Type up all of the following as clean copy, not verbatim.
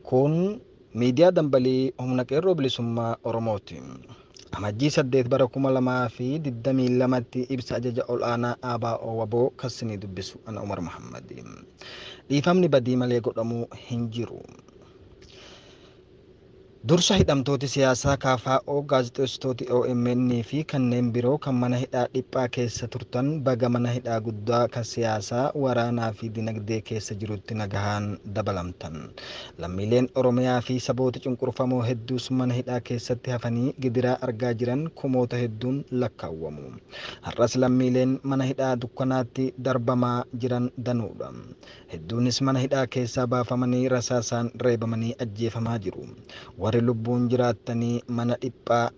Kun miidiyaa dambalii humna qeerroo bilisummaa Oromooti. Amajjii 8 bara 2022tti ibsa ajaja ol'aanaa ABO WBO kassinii dubbisu ana Umar Muhammad. Dhiifamni badii malee godhamuu hin jiru. Dursa hidhamtooti siyaasaa KFO, gaazexeessitooti OMN fi kanneen biroo kan mana hidhaa dhiphaa keessa turtan baga mana hidhaa guddaa kan siyaasaa, waraanaa fi dinagdee keessa jirutti nagahaan dabalamtan. Lammiileen Oromiyaa fi saboota cunqurfamoo hedduus mana hidhaa keessatti hafanii gidiraa argaa jiran kumoota hedduun lakkaawwamu. Har'as lammiileen mana hidhaa dukkanaatti darbamaa jiran danuudha. Hedduunis mana hidhaa keessaa baafamanii rasaasaan reebamanii ajjeefamaa jiru. Warri lubbuun jiraattanii mana dhiphaa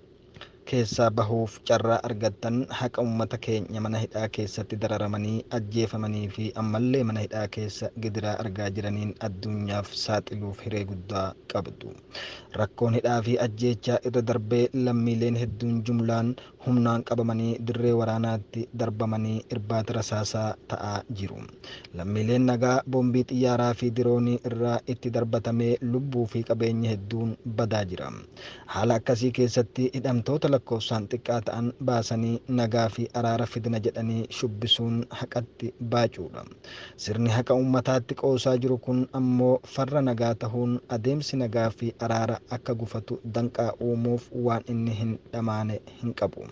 keessaa bahuuf carraa argattan haqa uummata keenya mana hidhaa keessatti dararamanii ajjeefamanii fi ammallee mana hidhaa keessa gidiraa argaa jiraniin addunyaaf saaxiluuf hiree guddaa qabdu. Rakkoon hidhaa fi ajjeechaa irra darbee lammiileen hedduun jumlaan humnaan qabamanii dirree waraanaatti darbamanii irbaata rasaasaa ta'aa jiru. Lammiileen nagaa boombii xiyyaaraa fi diroonii irraa itti darbatamee lubbuu fi qabeenya hedduun badaa jira. Haala akkasii keessatti hidhamtoota lakkoofsaan xiqqaa ta'an baasanii nagaa fi araara fidna jedhanii shubbisuun haqatti baacuudha. Sirni haqa uummataatti qoosaa jiru kun ammoo farra nagaa tahuun adeemsi nagaa fi araara akka gufatu danqaa uumuuf waan inni hin dhamaane hin qabu.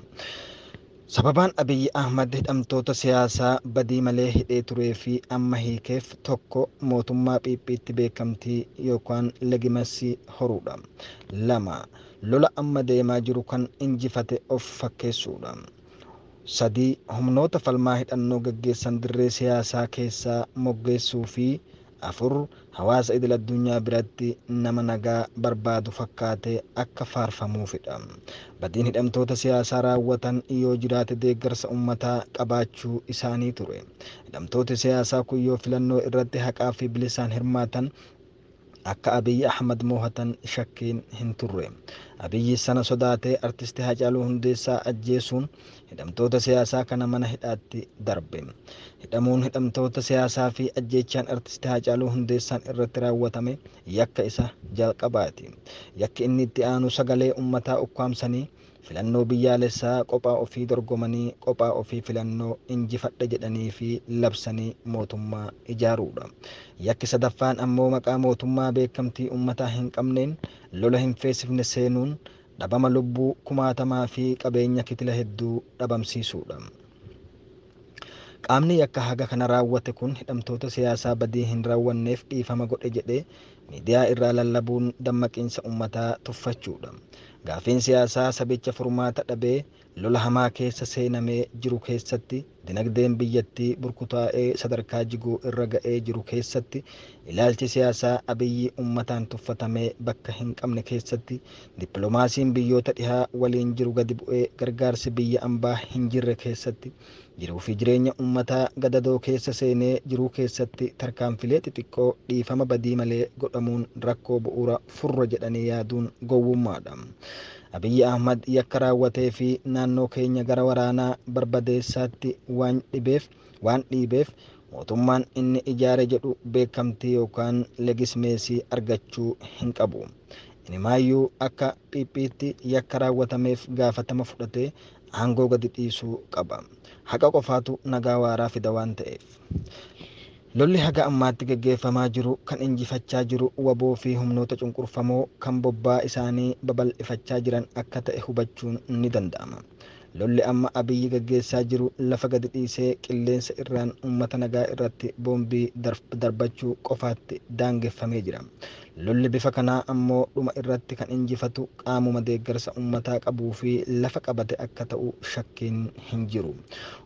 Sababaan Abiyyi Ahmad hidhamtoota siyaasaa badii malee hidhee turee fi amma hiikeef tokko mootummaa Phiiphiitti beekamtii yookaan legimasii horuudha. 2, lola amma deemaa jiru kan injifate of fakkeessuudha. 3, humnoota falmaa hidhannoo gaggeessan dirree siyaasaa keessaa moggeessuu fi 4, hawaasa idil addunyaa biratti nama nagaa barbaadu fakkaatee akka faarfamuufidha. Badiin hidhamtoota siyaasaa raawwatan yoo jiraate deeggarsa uummataa qabaachuu isaanii ture. Hidhamtoota siyaasaa kun yoo filannoo irratti haqaa fi bilisaan hirmaatan akka Abiyyi Ahmad moohatan shakkiin hin turre. Abiyyi sana sodaatee artisti Haacaaluu Hundeessaa ajjeesuun hidhamtoota siyaasaa kana mana hidhaatti darbe. Hidhamuun hidhamtoota siyaasaa fi ajjeechaan artisti Haacaaluu Hundeessaan irratti raawwatame yakka isa jalqabaati. Yakki inni itti aanu sagalee uummataa ukkaamsanii filannoo biyyaalessaa qophaa ofii dorgomanii qophaa ofii filannoo injifadha jedhanii fi labsanii mootummaa ijaaruudha. Yakki sadaffaan ammoo maqaa mootummaa beekamtii uummataa hin qabneen lola hin feesifne seenuun dhabama lubbuu kumaatamaa fi qabeenya kitila hedduu dhabamsiisuudha. Qaamni yakka haga kana raawwate kun hidhamtoota siyaasaa badii hin raawwanneef dhiifama godhe jedhee miidiyaa irraa lallabuun dammaqiinsa uummataa tuffachuudha. Gaafiin siyaasaa sabicha furmaata dhabee lola hamaa keessa seenamee jiru keessatti dinagdeen biyyattii burkutaa'ee sadarkaa jiguu irra ga'ee jiru keessatti ilaalchi siyaasaa Abiyyi uummataan tuffatamee bakka hin qabne keessatti dippiloomaasiin biyyoota dhihaa waliin jiru gadi bu'ee gargaarsi biyya ambaa hin jirre keessatti jiruu fi jireenya uummataa gadadoo keessa seenee jiruu keessatti tarkaanfilee xixiqqoo dhiifama badii malee godhamuun rakkoo bu'uura furra jedhanii yaaduun gowwummaadha. Abiyyi Ahmad yakka raawwatee fi naannoo keenya gara waraanaa barbadeessaatti waan dhiibeef mootummaan inni ijaare jedhu beekamtii yookaan legismeesii argachuu hin qabu. Inimaayyuu akka Phiiphiitti yakka raawwatameef gaafatama fudhatee aangoo gadi dhiisuu qaba. Haqa qofaatu nagaa waaraa fida waan ta'eef. Lolli haga ammaatti gaggeeffamaa jiru kan injifachaa jiru waboo fi humnoota cunqurfamoo kan bobbaa isaanii babal'ifachaa jiran akka ta'e hubachuun ni danda'ama. Lolli amma Abiyyi gaggeessaa jiru lafa gadi dhiisee qilleensa irraan uummata nagaa irratti boombii darbachuu qofaatti daangeffamee jira. Lolli bifa kanaa ammoo dhuma irratti kan injifatu qaamuma deeggarsa uummataa qabuu fi lafa qabate akka ta'u shakkiin hin jiru.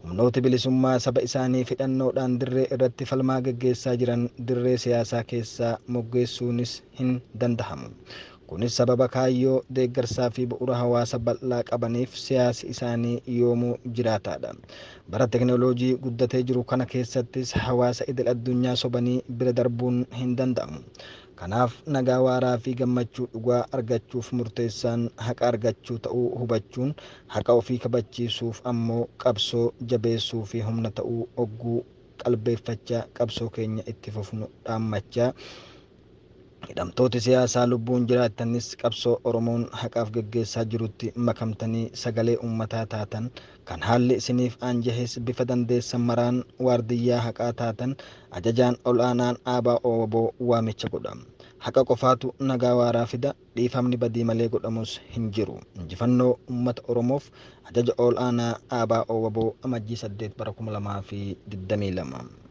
Humnooti bilisummaa saba isaanii hidhannoodhaan dirree irratti falmaa gaggeessaa jiran dirree siyaasaa keessaa moggeessuunis hin danda'amu. Kunis sababa kaayyoo deeggarsaa fi bu'uura hawaasa bal'aa qabaniif siyaasi isaanii yoomuu jiraataadha. Bara teknooloojii guddatee jiru kana keessattis hawaasa idil addunyaa sobanii bira darbuun hin danda'amu. Kanaaf nagaa waaraa fi gammachuu dhugaa argachuuf murteessaan haqa argachuu ta'uu hubachuun haqa ofii kabachiisuuf ammoo qabsoo jabeessuu fi humna ta'uu ogguu qalbeeffachaa qabsoo keenya itti fufnu dhaammachaa. Hidhamtooti siyaasaa lubbuun jiraattanis qabsoo Oromoon haqaaf geggeessaa jirutti makamtanii sagalee uummataa taatan, kan haalli isiniif aanjahes bifa dandeessan maraan waardiyyaa haqaa taatan, ajajaan ol'aanaan ABO-WBO waamicha godha. Haqa qofaatu nagaa waaraa fida, dhiifamni badii malee godhamus hin jiru. Injifannoo uummata Oromoof. Ajaja ol'aanaa ABO-WBO, Amajjii 8 bara 2022.